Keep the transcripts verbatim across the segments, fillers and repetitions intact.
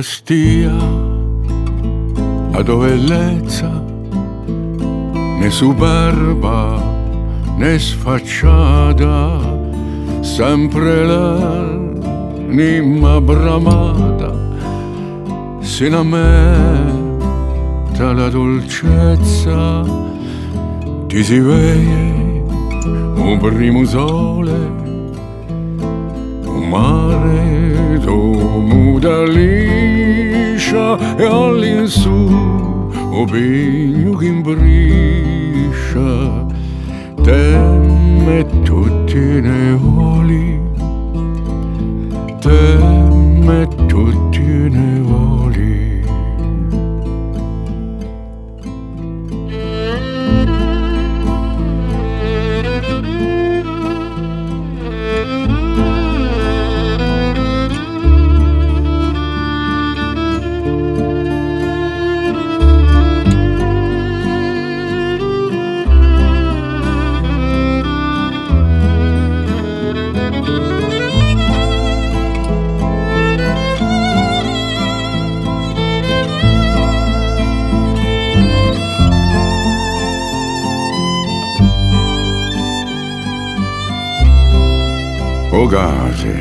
Stia a to bellezza, nè superba, nè sfacciata, sempre l'anima bramata, si ne ammenta la dolcezza, ti si vede u primu sole, u mare t'ammudda liscia è à l'insù u pignu chì imbriscia. Te mettu tutti i nevoli, te mettu tutti i nevoli. O case,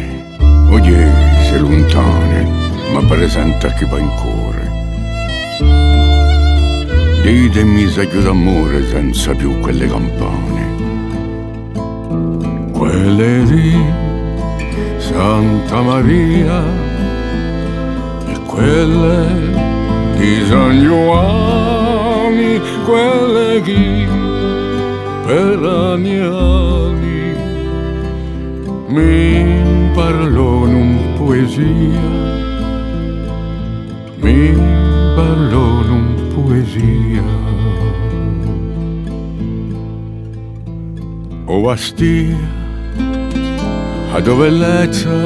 o chjese luntane, ma presente à chì và in core. Ditemi s'aghju d'amore senza più quelle campane. Quelle di Santa Maria è quelle di San Ghjuvanni, quelle chì per anni è anni mi parlonu in puesia, mi parlonu in puesia. O Bastia, a to bellezza,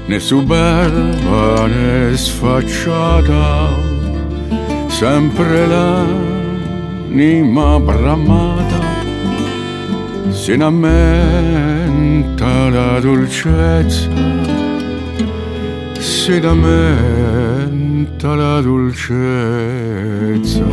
nè superba nè sfacciata, sempre l'anima bramata, si ne ammenta la dolcezza, si ne ammenta la dolcezza.